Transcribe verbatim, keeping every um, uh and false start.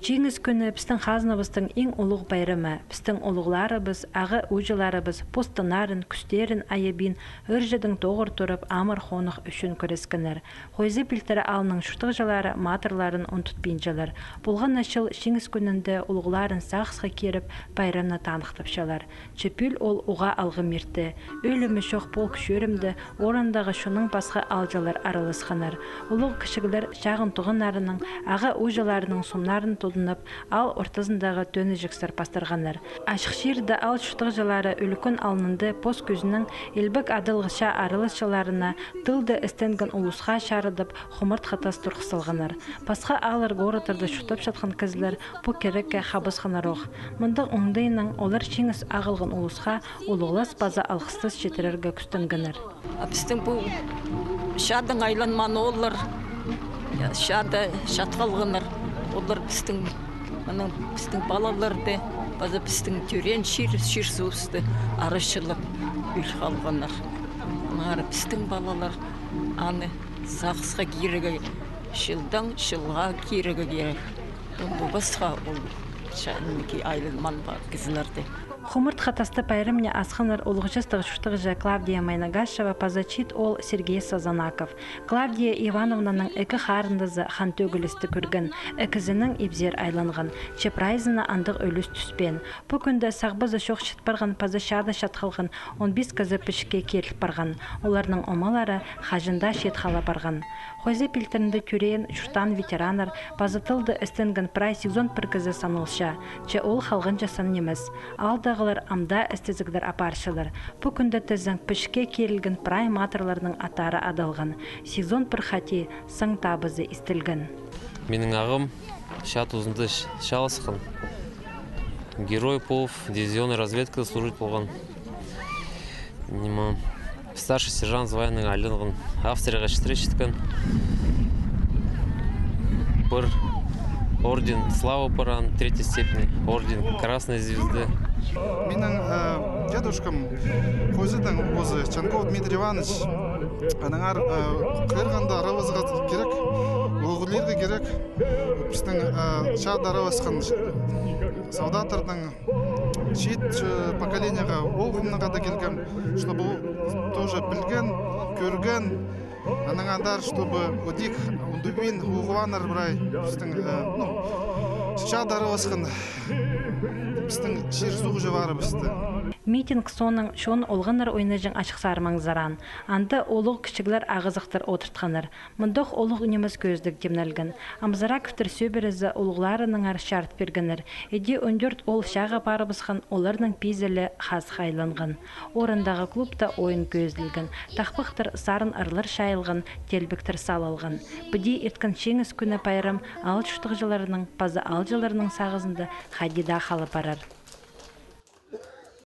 Чиңіс кӱні пістің хазнабыстың иң улуғ пайрамы. Пістің улуғларыбыс, аға-ууҷаларыбыс пос тыннарын, кӱстерін айабин, ырҷыдаң тоғыр турып, амыр-хоных ӱчӱн кӱрескеннер. Хойза Пилтірі аалның чуртағҷылары матырларын ундутпинчалар. Полған на чыл Чиңіс кӱнінде улуғларын сағысха киріп, пайрамны таныхтапчалар. Че пӱӱл ол уғаа алғым иртті. Ӧлімі чох полк чӧрімде, орындағы чоннаң пасха аалҷылар араласханнар. Улуғ-кічіглер чағын туғаннарының, аға-ууҷаларының сомнарын тудынып, аал ортазындағы тӧнҷектер пастырғаннар. Ачых чирде аал чуртағҷылары ӱлӱкӱн алнында пос кӱзінең илбек адалғысча араласчаларына тылда істенген улусха чарыдып, хумартхы тас турғыс салғаннар. Пасха ааллар, городтарда чуртапчатхан кізілер пу кирекке хабысханнар ох. Мындағ оңдайнаң олар чиңіс ағылған улусха улуғлас паза алғыстас читірерге кӱстенгеннер. А пістің пу чаадаң айланмаан ооллар, чаада чат халғаннар. Олар пістің, мынаң, пістің палаларды, паза пістің тӧреен чир, чир-суусты арачылап ӧл халғаннар. Аннаңар пістің палалар аны сағысха кирерге, чылдаң чылға кирерге кирек. Ол пу пасха ол чаадаң айланмаан кізілерді. Хумартхы тасты пайрамны асханнар улуғ частығ чуртағҷы Клавдия Майнагашева паза чиит оол Сергей Сазанаков. Клавдия Ивановнаның ікі харындазы хан тӧгілісті кӧрген, ікізінең ибзер айланған, че прайзына андағ ӱлӱс тӱспеен. Пу кӱнде сағбазы чох чіт парған паза чаада чат халған он пис кізі пічікке киріл парған. Оларның омалары хаҷан даа чиит хала парған. Хойза Пилтірінде тӧреен, чуртаан ветераннар паза тылда істенген прай сигізон пір кізі саналча, че ол халғанҷы сан нимес. Аалдағылар ам даа істезіглер апарчалар. Пу кӱнде тізең пічікке кирілген прай матырларның аттары адалған. Сигізон пір хати саң табызы истілген. Минің ағам чаа тузында ч-, чааласхан. Герой полк, дивизионный разведкада служить полған. Ниме, старший сержант званиенаң айланған. Австрияға читіре читкен. Пір орден Славы пар аның, третьей степени, орден Красной Звезды. Минің, э, дедушкам хозыдаң позы, Чанков Дмитрий Иванович, аннаңар, э, хыырғанда араласха кирек, улуғлирға кирек. Пістің, э, чаада араласхан солдаттарның чиит, э, поколениеға, ол хумнаңар даа килгем, чтобы тоже пілген, кӧрген, аннаңар, чтобы одик ундубин, уғуаннар прай, пістің, э, ну, чаада араласхан пістің чир-суғҷыларыбысты. Митинг соонаң чон олғаннар ойнаҷаң ачых сарымаң зараан. Анда улуғ-кічіглер ағызыхтар одыртханнар. Мындағ улуғ нимес кӧзідіг тимнелген. Амзараковтар сӧбірезі улуғларынаңар чарыт пиргеннер. Іди он тӧрт оол чааға парыбысхан, оларның пизі ле хазых айланған. Орындағы клубта ойын кӧзіділген. Тахпахтар, сарын ырлар чайылған, телбектер салылған. Піди ирткен Чиңіс кӱні пайрам аал чуртағҷыларының паза аалҷыларның сағызында хайди даа хала парар.